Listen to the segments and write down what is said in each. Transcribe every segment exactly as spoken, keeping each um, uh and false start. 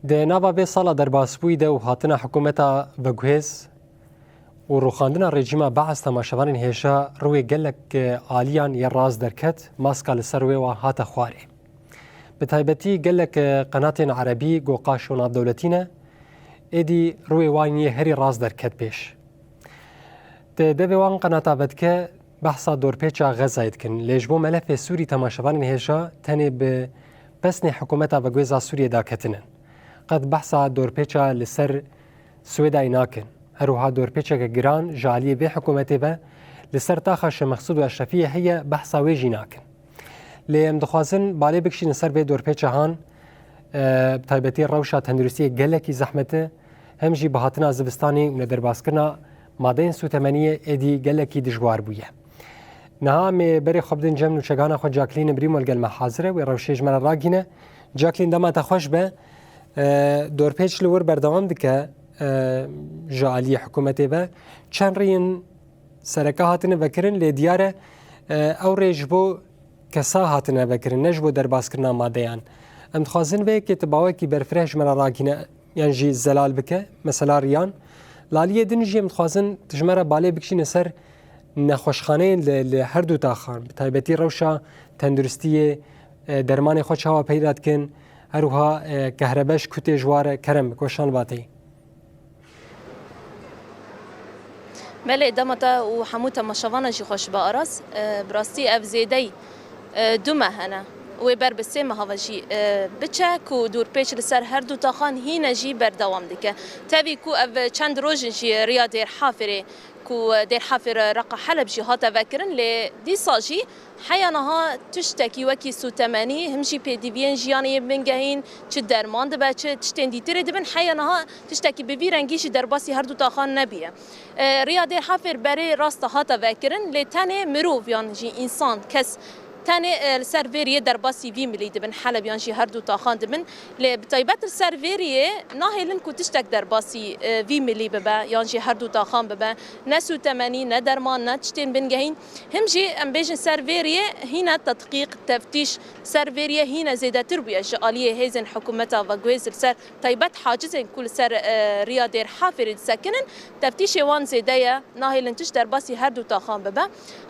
Di nava vê sala derbasbûyî de û hatina hikûmeta veguhêz û rûxandina rejîma Beas, temaşevanên hêja rûyê gelek aliyan yê rast derket, maska li ser wê wa hate xwarê. Bi taybetî gelek qenatên erebî, goqaş û navdewletî ne, êdî rûyê wan yê herî rast derket pêş. Di devê wan qenata vedike behsa dorpêça Xezayê dikin, lê ji bo melefê Sûrî temaşevanên hêja tenê bi pesnê hikûmeta veguhêza Sûriyê daketin in. Qet behsa dorpêça li ser Swêdayê nakin. Her wiha dorpêçeke giran ji aliyê vê hikûmetê ve li ser taxa Şêx Mexsûd û Eşrefiyê heye, behsa wê jî nakin. Lê em dixwazin balê bikişînin ser vê dorpêça han, e, bi taybetî rewşa tenduristiyê gelekî zehmet e, hem jî bi hatina zivistanê û nederbaskirina madeyên sûtemeniyê êdî gelekî dijwar bûye. Niha em ê berê xwe bidin cem nûçegihana xwe Jacqueline Îbrîmo li gel me hazir e, wê rewşê ji me re ragihîne. Jacqueline, dema te xweş be. E, dorpêç li wir berdewam dike, e, ji aliyê hikûmetê ve. Çend rêyên sereke hatine vekirin, lê diyar e, e, ew rê ji bo kesa hatine vekirin, ne ji bo derbaskirina madeyan. Em dixwazin vê yekê tu bawekî berfireh ji me re ragihîne yan jî zelal bike, mesela riyan. Li aliyê din jî em dixwazin tu ji me re balê bikişîne ser nexweşxaneyên li, li her du taxan, bi taybetî rewşa tenduristiyê, e, dermanê xwe çawa peyda dikin, her wiha, e, kehrebe ji ku tê ji wa re, kerem bik, weşan vateyî. Belê, dema te û hemû temaşevana jî xweş be Aras. E, bi rastî ev zêdeyî, e, du meh hene. Wê ber bi sê meha ve jî, e, biçe ku dorpêç li ser her du taxan hîne jî berdewam dike. Tevî ku ev çend roj in jî riya Dêr Hafirê ku Dêr Hafir Reqa Heleb jî hate vekirin, lê dîsa jî heya niha tiştekî wekî sûtemenî, him jî pêdiviyên jiyanê yên bingehîn, çi derman dibe, çi tiştên dîtirê dibin, heya niha tiştekî bi vî rengî jî derbasî her du taxan nebûye. E, riya Dêr Hafir berê rasta hate vekirin, lê tenê mirov yan jî însan, kes tenê, e, li ser vê riyê derbasî vî milî dibin, Heleb yan jî her du taxan dibin. Lê bi taybet li ser vê riyê nahêlin ku tiştek derbasî, e, vî milî bibe yan jî her du taxan bibe. Ne sûtemenî, ne derman, ne tiştên bingehîn. Him jî em bêjin ser vê riyê hîne tedqîq, teftîş ser vê riyê hîne zêdetir bûye ji aliyê hêzên hikûmeta veguhêz li ser taybet hacizên ku li ser, e, riya Dêr Hafirê disekinin, teftîşê wan zêde ye, nahêlin tişt derbasî her du taxan bibe.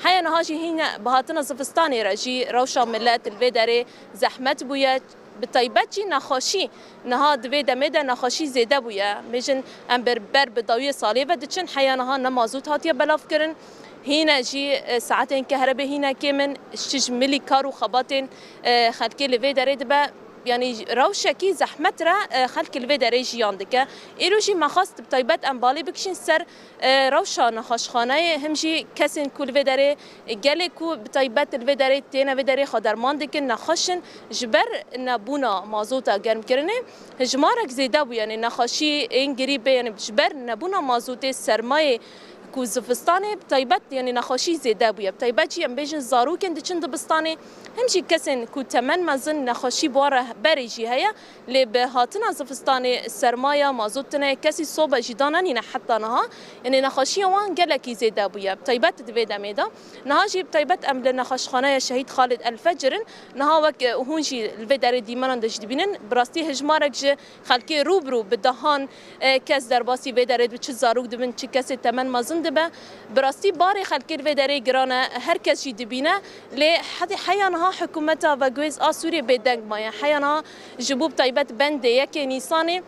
Heya niha jî hîne bi hatina zivistanê re jî rewşa milet li vê derê zehmet bûye. Bi taybet jî nexweşî, niha di vê demê de nexweşî zêde bûye. Bêjin em ber, ber bi dawiyê salê ve diçin, heya niha ne mazût hatiye belavkirin. Hîne jî, e, saetên kehrebê hîne kêm in, ji milî kar û xebatên, e, xelkê li vê derê dibe. Yanî rewşekî zehmet re, e, xelk li vê derê jiyan dike. Îro jî me xwest bi taybet em balê bikişîn ser, e, rewşa nexweşxaneyê, him jî kesên ku li vê derê, e, gelê ku bi taybet li vê derê têne vê derê xwe derman dikin, nexweş in, ji ber nebûna mazota germkirinê hijmarek zêde bû, yanî nexweşiyên girî bê, yanî ji ber nebûna mazotê sermayê ku zivistanê bi taybet, yanî nexweşî zêde bûye. Bi taybet jî em bêjin zarokên diçin dibistanê, him jî kesên ku temen mezin nexweşî bi wan re berê jî heye, lê bi hatina zivistanê sermaya mazot tune, kesî sobe jî danenîne heta niha, yanî nexweşiya wan gelekî zêde bûye. Bi taybet di vê demê de. Niha jî bi taybet em li nexweşxaneya Şehîd Xalid El Fecir in. Niha wek, e, hûn jî li vê derê dîmenan de jî dibînin, bi rastî hijmarek ji xelkê rû bi rû bi dehan, e, kes derbasî vê derê dibe, çi zarok dibin, çi kesê temen mezin dibe. Bi rastî barê xelkê li vê derê giran e, her kes jî dibîne. Lê hedî heya niha hikûmeta veguhêz a Sûriyê bêdeng maye. Heya niha ji bo bi taybet bendê yekê Nîsanê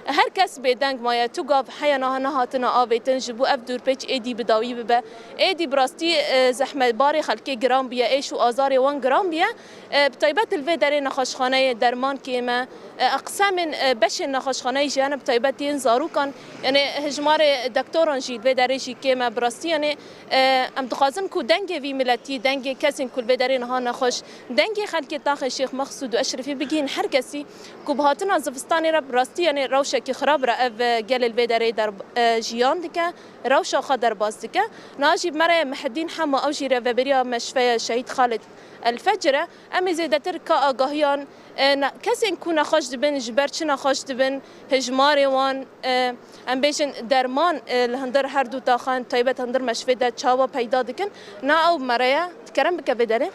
her kes bêdeng maye. Tu gav heya niha nehatine avêtin ji bo ev dorpêç êdî bi dawî bibe. Êdî bi rastî, e, zehmet barê xelkê giran bûye, êş û azarê wan giran bûye. E, bi taybet li vê derê nexweşxaneyê derman kêm e. E, eqsemên, e, beşên nexweşxaneyê jî hene, bi taybet yên zarokan. Yanî hijmarê doktoran jî li vê derê jî kêm e. Bi rastî, yanî, e, em dixwazin ku dengê vî miletî, dengê kesên ku li vê derê niha nexweş, dengê xelkê taxê Şêx Mexsûd û Eşrefî bigihîn her kesî ku bi hatina zivistanê re bi rastî, yanî rewşekî xirab re ev, e, gelê li vê derê der-, e, jiyan dike, rewşa xwe derbas dike. Niha jî bi me re Mihedîn Hemo, ew jî rêveberiya Meşveya Şehîd Xalid El Fecir e. Em ê zêdetir ka agahiyan, e, ne-, kesên ku nexweş dibin, ji ber çi nexweş dibin, hijmarê wan, e, em bêjin derman, e, li hundir her du taxan, taybet hundir Meşvê de çawa peyda dikin, na ew bi me re ye. Kerem bike vê derê.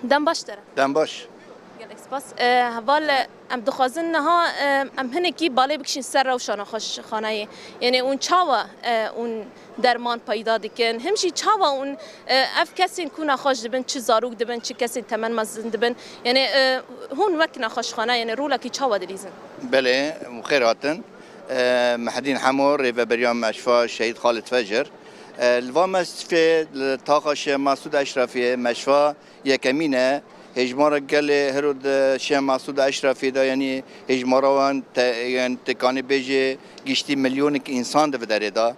Dem baş te re. Dem baş. Gelek spas. E, heval, e, em dixwazin niha, e, em hinekî balê bikişîn ser rewşa nexweşxaneyê. Yanî hûn çawa, e, hûn derman peyda dikin? Him jî çawa hûn, e, ev kesên ku nexweş dibin, çi zarok dibin, çi kesên temen mezin dibin? Yanî, e, hûn wek nexweşxane, yanî rolekî çawa dilîzin? Belê, xêr hatin. E, Mehdîn Hemo, rêveberiya Meşfa Şehîd Xalid Fecir. E, li va Meşfê, li taxa Şêx Mesûd Eşrefiyê, Meşfa yekemîn e. Hêjmara gelê hiro di Şêx Mesûd Eşrefî de, yanî hêjmara wan te-, yanî te kanî bêjê giştî milyonek însan di vê derê de.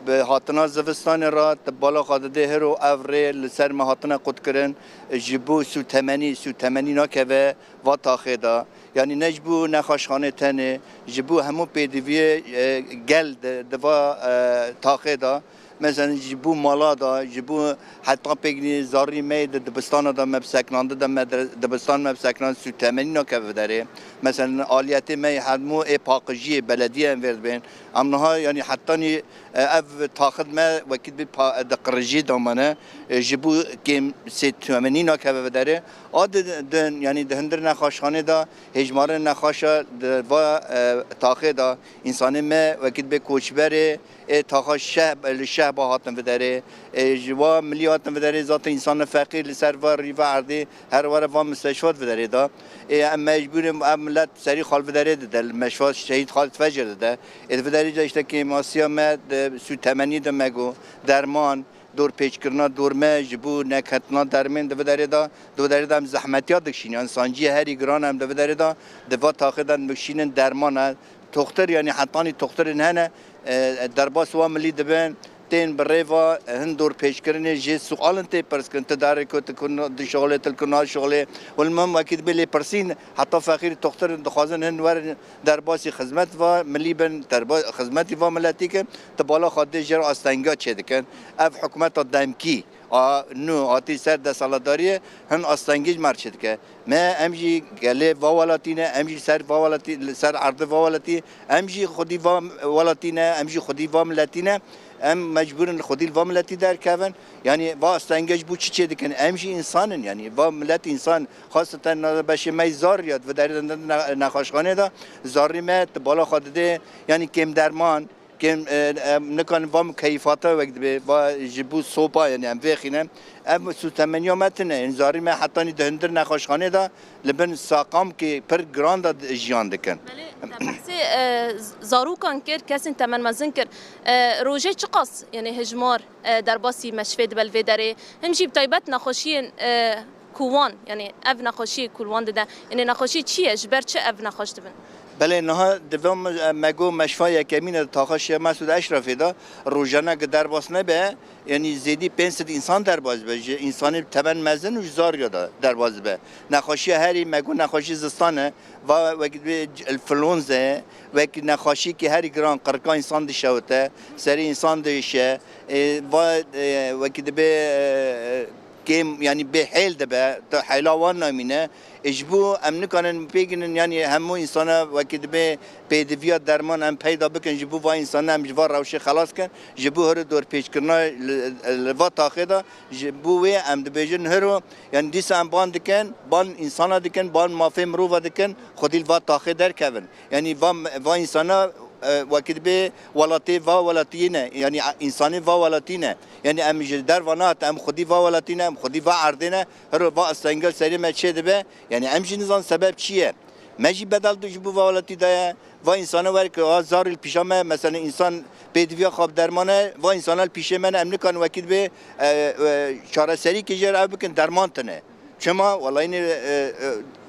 Bi hatina zivistanê re, tu bala xwe didê hiro ev rê li ser me hatine qutkirin, ji bo sûtemenî, sûtemenî nakeve va taxê de. Yanî ne ji bo nexweşxanê tenê, ji bo hemû pêdiviyê, e, gel di, di va, e, taxê de. Mesela ji bo mala de, ji bo heta pêknî zarî me yê di dibistana de me bi sekinandin de, me di-, dibistan me bi sekinan sûtemenî nakeve derê. Mesela aliyetê me yê hemû ê paqijiyê belediyê em vê dibên. Em niha, yanî hetanî, e, ev taxit me wekî bi pa-, di qirijî damane, e, ji bo kêm sûtemenî nakeve derê. A di, di, yanî di hundir nexweşxanê de hêjmarê nexweşa di va, e, taxê de însanê me wekî dibê koçberê, ê taxa şeh, li şeh ba hatin viderê. Ê ji wa milî hatin viderê, zaten însanê feqîr li ser va rî va erdê her were va mistişfa di viderê de. Ê em mecbûr in, ev milet serî xal viderê dide, li meşfa şehîd Xalid Fecir dide. Ê di viderê de işte kêmasiya me di sûtemenî de me got, derman, dorpêçkirina dorme ji bo neketina dermên di viderê de, di viderê de em zehmetiya dikişînin. Yanî sanciyê herî giran em di viderê de, di va taxê de dikişînin derman e. Toxtir, yanî hetanî toxtirên hene, e, derbas wa milî dibin, tên bi rê va hin dorpêçkirinê jê sualin tê pirs kirin. Ti darê ku tu kun dişixulê, tu kun naşixulê. Û li min wekî dibê lêpirsîn, heta feqîr toxtir dixwazin hin werin derbasî xizmet va milî bin, derba-, xizmetî va miletî kin, tu bala xwe dê jê re astengiya çê dikin. Ev hikûmeta demkî a nû hatî ser desthilatdariyê hin astengî ji me re çê dike. Me em jî gelê va welatî ne, em jî ser va welatî, li ser erdê va welatî, em jî xwedî va welatî ne, em jî xwedî va miletî ne. Em mecbûr in xwedî li va miletî derkevin. Yanî va astengî ji bo çi çê dikin? Em jî însan in, yanî va milet însan, xaseten beşê me yê zar ya di viderê de ne-, nexweşxanê de zarî me tu bala xwe didê, yanî kêm derman, kêm, e, em nikarin va mukeyfata wek dibê, va ji bo sopa, yanî em vêxîne. Ev sûtemeniya me tune, yanî zarî me hetanî di hundir nexweşxanê de li bin saqamkê pir giran de di-, jiyan dikin. Belê, te behsê, e, z-, zarokan kir, kesên temenmezin kir. E, rojê çiqas, yanî hejmar, e, derbasî meşfê dibe li vê derê? Him jî bi taybet nexweşiyên, e, ku wan, yanî ev nexweşiyê ku li wan dide, yanî nexweşî çi ye, ji ber çi ev nexweş dibin? Belê, niha divê me, me got meşfa yekemîn e di taxa Şêx Mesûd Eşrefê de, rojane ki derbas nebe, yanî zêdî pênc sed însan derbas dibe, ji însanê temen mezin û ji zarya de derbas dibe. Nexweşiya herî, me got nexweşî zistan e, va wek dibê c-, influenza ye, wek nexweşîkî herî giran qirika însan dişewite, serê însan diişe, e, va, e, wekî dibê, e, kêm, yanî bêhêl dibe, tu hêla wan namîne. Ê, ji bo em nikarin pêginin, yanî hemû însana wekî dibê pêdiviya derman em peyda bikin, ji bo va însana em ji va rewşê xelas kin, ji bo hiri dorpêçkirina li, li va taxê de, ji bo wê em dibêjin hiro, yanî dîsa em ban dikin, ban însana dikin, ban mafê mirova dikin, xwedî li va taxê derkevin. Yanî va, va însana, e, wekî dibê welatê va welatiyê ne, yanî, a, însanê va welatî ne. Yanî em ji derva nehat, em xwedî va welatî ne, em xwedî va erdê ne. Hiro va astengel serê me çê dibe. Yanî em jî nizan sebeb çi ye. Me jî bedel du ji bo va welatî daye. Va însana wer ki, ha zarî li pîşa me, mesela însan pêdiviya xwe bi derman e, va însana li pîşê me ne, em nikan wekî dibê, e, e, çareserî ki jê re ev bikin, derman tine. Çima? Wela yine, e, e,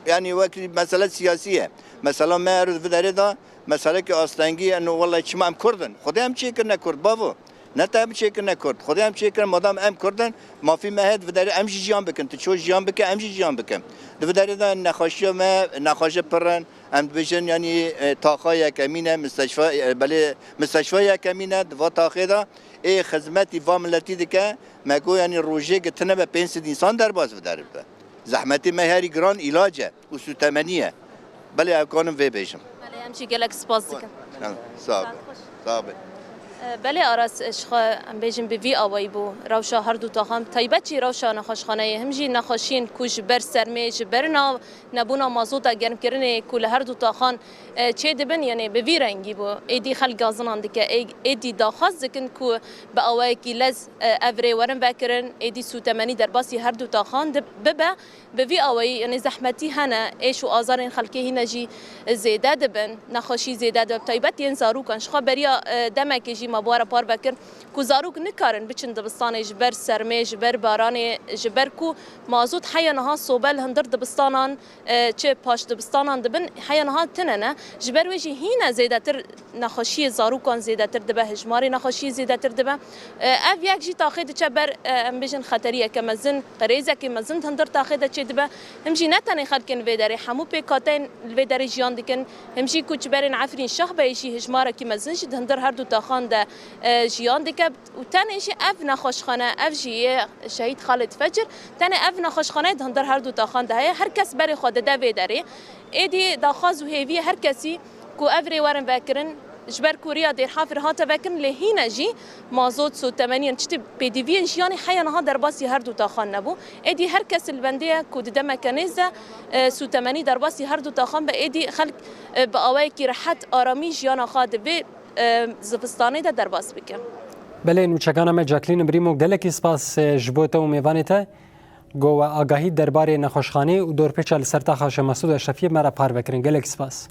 yanî wekî mesele siyasî ye. Mesela me her di vê derê de meselekî astengî, eno wela çima em Kurd in? Xwedê em çêkirine Kurd, bavo. Ne te em çêkirine Kurd. Xwedê em çêkirin, madam em Kurd in, mafî me heye di vê derê em jî jiyan bikin. Tu ço jiyan bike, em jî jiyan bikin. Di vê derê de nexweşiya me, nexweşê pir in. Em dibêjin, yanî, e, taxa yekemîn e, misteşfa, e, belê misteşfa yekemîn e, di va taxê de ê xizmetî va miletî dike. Me got, yanî rojê ki tune be pênc sed însan derbas bi derê bibe. Zehmetê me herî giran îlac e û sûtemenî ye. Belê ew kanim vê bêjim. Belê, em jî gelek spas dikin. Sağ ol. Sağ ol. Belê Aras, ji xwe em bêjin bi vî awayî bû rewşa her du taxan, taybet jî rewşa nexweşxaneyê, him jî nexweşiyên ku ji ber sermê, ji ber nav nebûna mazota germkirinê ku li her du taxan, e, çê dibin, yanî bi vî rengî bû. Êdî xelk gazinan dike, ê-, êdî daxwaz dikin ku bi awayekî lez, e, ev rê werin vekirin, êdî sûtemenî derbasî her du taxan dib-, bibe. Bi vî awayî, yanî zehmetî hene, êş û azarên xelkê hîne jî zêde dibin, nexweşî zêde dibe, bi taybet yên zarûkan. Ji xwe beriya, e, demekê jî me bi we re parve kir ku zarok nikarin biçin dibistanê ji ber sermê, ji ber baranê, ji ber ku mazot heya niha sobe li hundir dibistanan, e, çi paş dibistanan dibin, heya niha tune ne. Ji ber wê jî hîne zêdetir nexweşiyê zarokan zêdetir dibe, hijmarê nexweşiyê zêdetir dibe. E, ev yek jî taxê diçe ber, e, em bêjin xeteriyeke mezin, qirêzekê mezin di hundir taxê de çêdibe. Him jî ne tenê xelkên vê derê, hemû pêkhateyên li vê derê jiyan dikin. Him jî koçberên Efrîn Şahbeyê jî hijmarekî mezin jî di hundir her du taxan de, e, jiyan dike. Û tenê jî ev nexweşxane, ev jî yê Şehîd Xalid Fecir, tenê ev nexweşxane di hundir her du taxan de heye. Her kes berê xwe dide vê derê. Êdî daxwaz û hêviyê her kesî ku ev rê werin vekirin, ji ber ku riya Dêrhafir hate vekirin, lê hîne jî mazot, sotemeniyên, tiştê pêdiviyên jiyanê heya niha derbasî her du taxan nebû. Êdî her kes li bendê ye ku di demeke nêz de, e, sotemenî derbasî her du taxan be, êdî xelk, e, bi awayekî rehet, aramî jiyana xwe di vê, e, zivistanê de derbas bike. Belê, nûçegana me Jacqueline Brîmo, gelekî spas, e, ji bo te û mêvanê te. Go we agahî derbarê nexweşxanê û dorpêça li ser taxa Şêx Mesûd Eşrefiyê me re parve kirin. Gelekî spas.